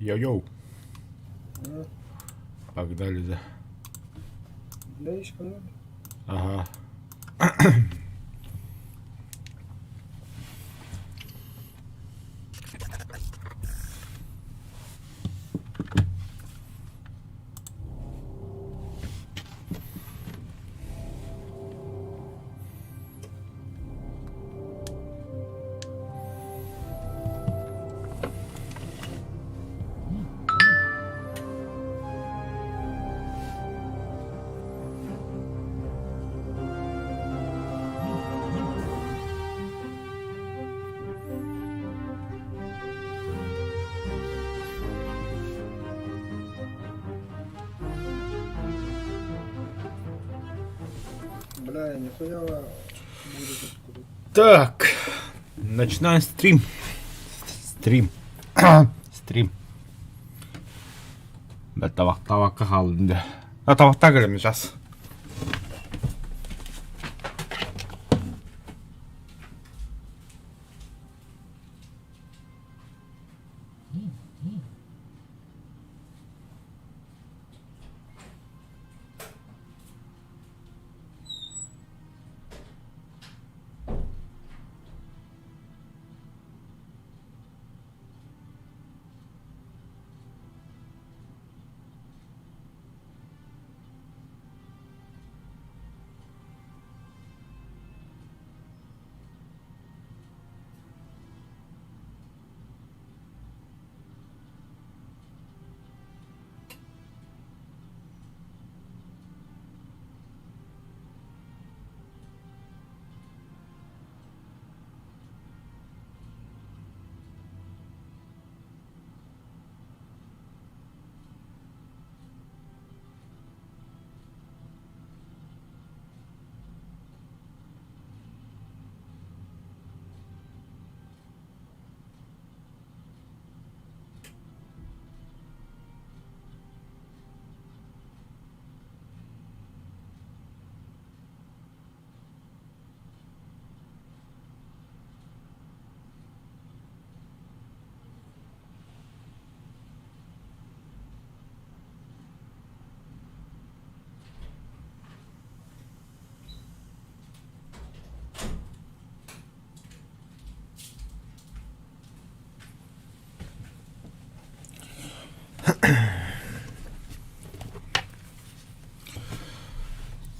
Йоу-йоу. Погнали, да. Ага. Бля, нихуя будет откуда. Так, начинаем стрим. Стрим. Стрим. Да табак хаалдым да. А табахта кэлэммин сейчас.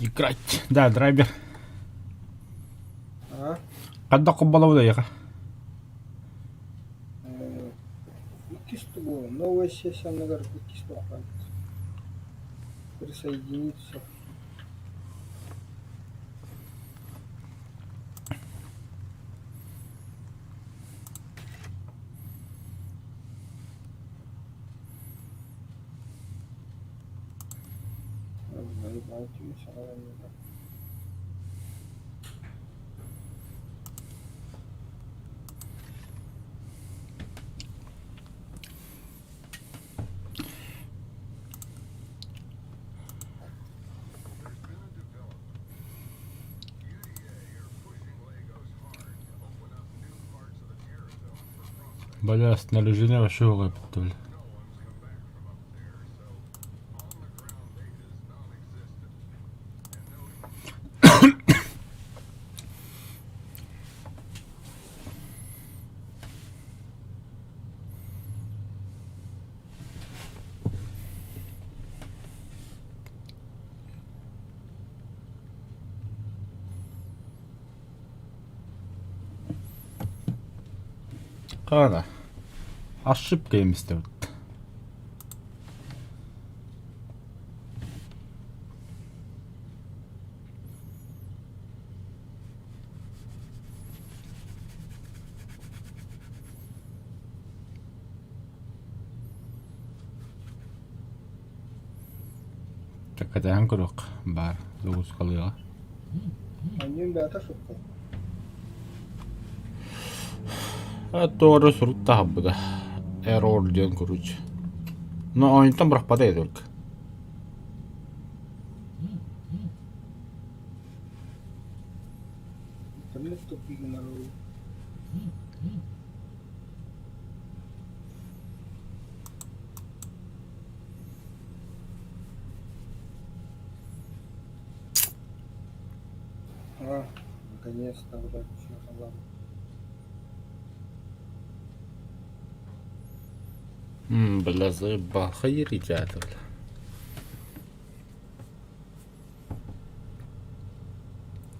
Играть. Да, драйвер. А? Ханна кумбалабыт эйиэхэ? Иккис тугу? Новая сессия анныгар иккис туохха Присоединиться. Бля, снаряжение вообще бля. Хаана. Ошибка эмистэ. Кэтэһэн көрүөх баар загрузкалыаҕа. Анньыым бэйэтэ сукку. Туора сурук таһырбыта. Error диэн короче. Но оонньуттан бырахпата только. Интернет тупигин арылы. Наконец-то, блядь, всё, Бля, заебал. Хайыри театр.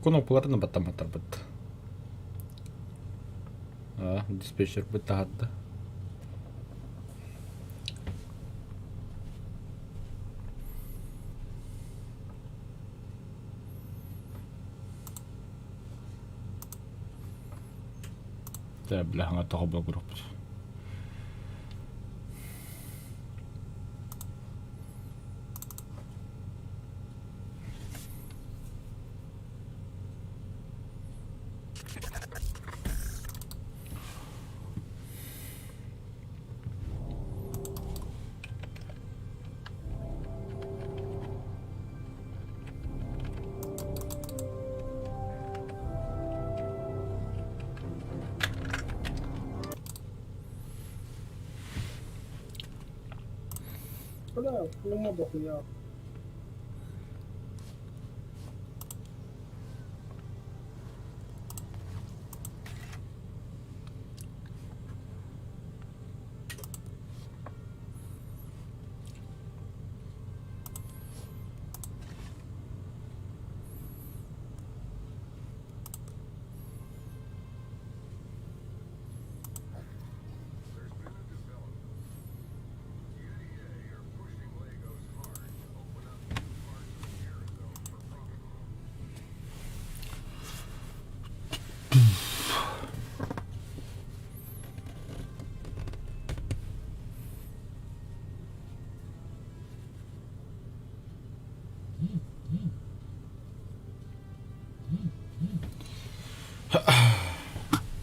Кнопкаларын баттаматтарбыт. А, диспетчер таһаарда. Тэ, бля, хаҥа тоҕо группут. Бля, клюмо дохуя.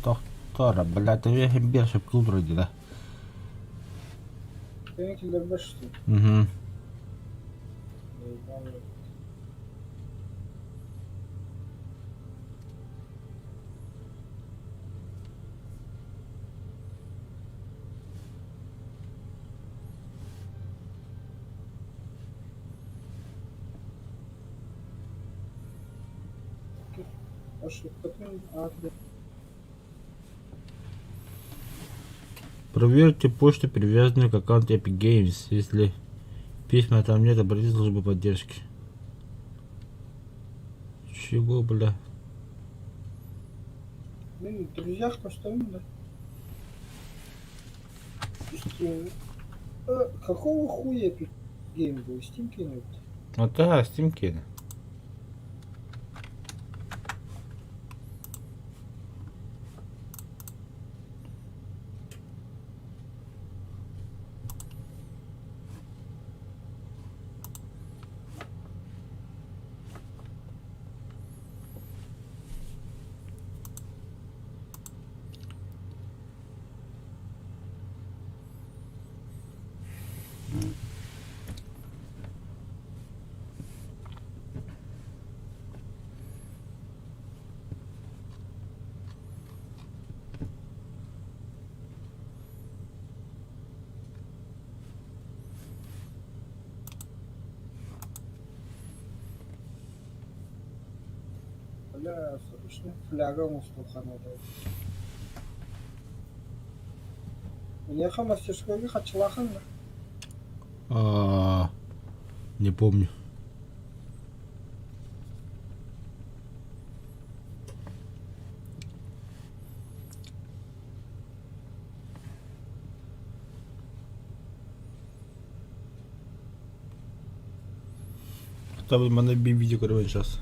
Тохтор, бля, ты биир сөпкө вроде, да? Сен киллэрбэт что ли? Угу. Ебаный. Ошибкатын ааты Проверьте почту, привязанную к аккаунту Epic Games. Если письма там нет, обратитесь в службу поддержки. Чего, бля? Мин друзьях поставим, да? Steam. Какого хуя Epic Game был? Steam кинут? Ну да, Steam киэнэ. Бля, срочно фляга оҥостуохха наада. Миэхэ мастерскойга хаччылаахын да? А, не помню. Хотя бы манна видео көрөбүн сейчас.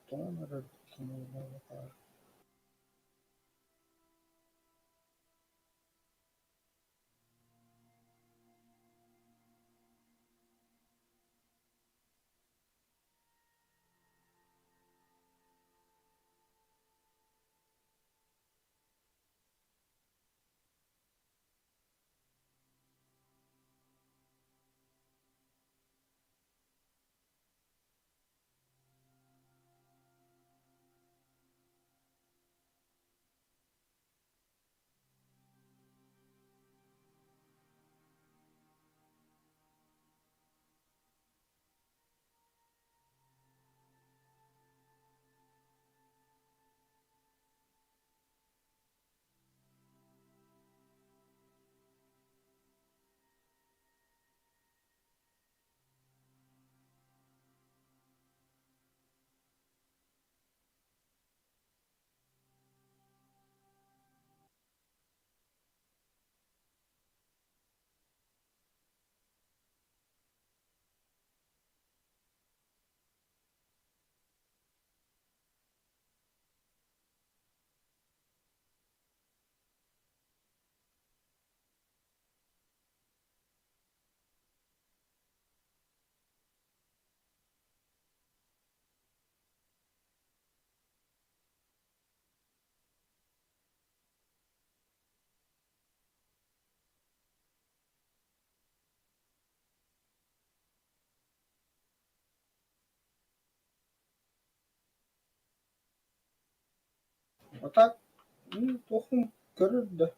Тоҕо эрэ А так, ну, туохпун көрөр да.